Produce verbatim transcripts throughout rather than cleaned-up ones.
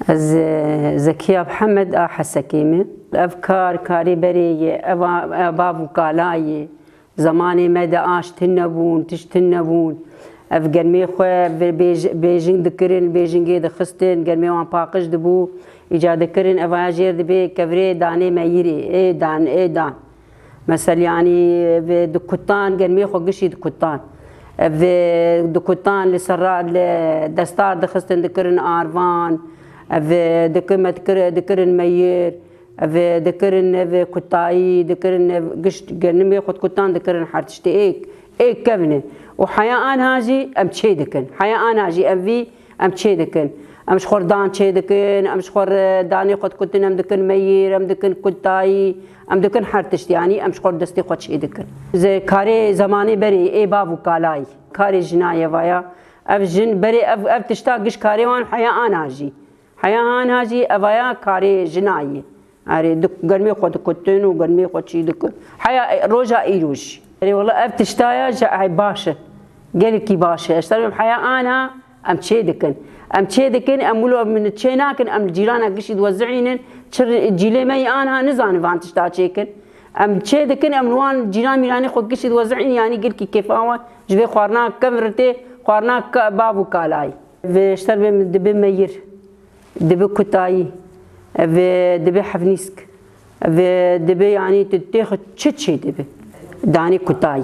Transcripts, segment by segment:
Ez, e, Zekiya Mihemed a Hesekê me. Ev kar, karê berê ye, ev a, ev bav û kala ye. Zemanê me de aş tune bûn, tişt tune bûn. Ev germê xwe bi bêj-, bêjing dikirin, bêjingê dixistin, germê wan paqij dibû. Îca dikirin, ev aya jêr dibê kevirê danê meyirê, ê dan, ê dan. Mesel, yanî, ev dikutan, germê xwe gişî dikutan. Ev dikutan li ser ra-, li destar dixistin, dikirin arvan. Ev dikin, me dikir-, dikirin meyir. Ev dikirin, ev kutayî, dikirin, ev gişt, germê xwe dikutan, dikirin her tiştê êk, êk kevne. Û heya anha jî em çê dikin. Heya anha jî em vî em çê dikin. Em ji xwe re dan çê dikin, em ji xwe re danê xwe dikutin, em dikin meyir, em dikin kutayî, em dikin her tişt, yanî em ji xwe re destê xwe çê dikin. Ze-, karê zemanê berê ê bav û kalayî, karê jina ye vaya. Ev jin berê ev, ev tişta giş karê wan heya ana jî. Heya ana jî evaya karê jina ye. Erê, di germê xwe dikutin û germê xwe çî dikin. Heya, e, roja îro jî. Erê, wela ev tişta ya ji, ay, baş e. Gelekî baş e. Ji ser heya ana em çê dikin. Em çê dikin, em wilo min çê nakin, em li cîrana gişî diwezihînin. Çi cîlê me yî anha nizanin van tişta çêkin. Em çê dikin, em li wan cîran mîranê xwe gişî diwezihînin, yanî gelkî kêfa wan ji vê xwarina kevir tê, xwarina ke-, bav û kalayî. Vê ji ser bê min dibe meyir, dibe kutayî, vê dibe hevnîsk. Vê dibe, yanî tu tê xwe çi çê dibe. Danê kutayî.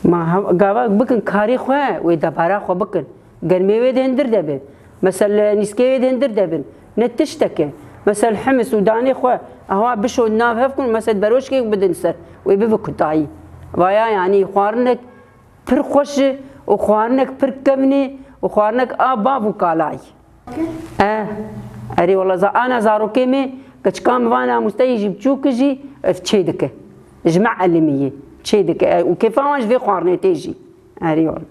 Ma hev-, gava bikin karê xwe, wê debara xwe bikin. Germê wê de hindir de be. Mesel, nîskê wê de hindir de bin. Ne tişteke. Mesel, himis û danê xwe, ewa bişo nav hev kun, mesel, beroşkê bidin ser. Wê bibe kutayî. Vaya, yanî, xwarinek pir xweş e û xwarinek pir kevn e û xwarinek a bav û kalayî. E, erê wela za-, ana zarokê me, keçika min van amûsteyî jî biçûk jî, ev çê dike. Ji me elimî yê. Çê dike. E, û kêfa wan ji vê xwarinê tê jî. Erê wela.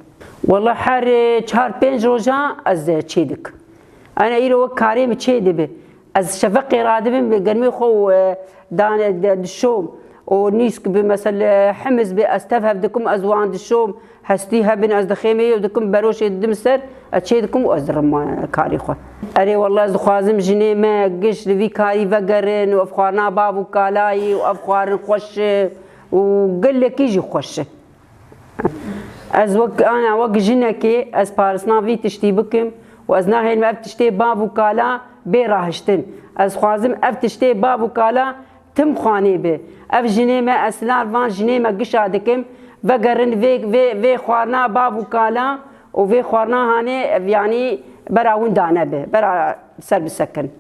Wela her, e, çar pênc roja ez, e, çê dikim. Ana îro wek karê min çê dibe. Ez şefeqê radibim, germê xwe û, e, dane, de, dişom. Û nîsk bi, mesel, e, himiz bi, ez tev hev dikim, ez wan dişom. Hestî hebin, ez dixêmê û dikim, beroşê didim ser, ez çê dikim û ez dirim, e, karê xwe. Erê, wela ez dixwazim jinê me giş li vî karî vegerin û ev xwarina bav û kalayî û ev xwarin xweş e û gelekî jî xweş e. Ez wek, ana, wek jinekê ez parisna vî tiştî bikim û ez nahêlim ev tiştê bav û kala bê rahiştin. Ez xwazim ev tiştê bav û kala tim xwanê bi. Ev jinê me, ez silar van jinê me gişa dikim, vegerin vê, vê, vê xwarina bav û kala û vê xwarina hanê, ev, yanî, bera winda nebe, bera ser bisekin.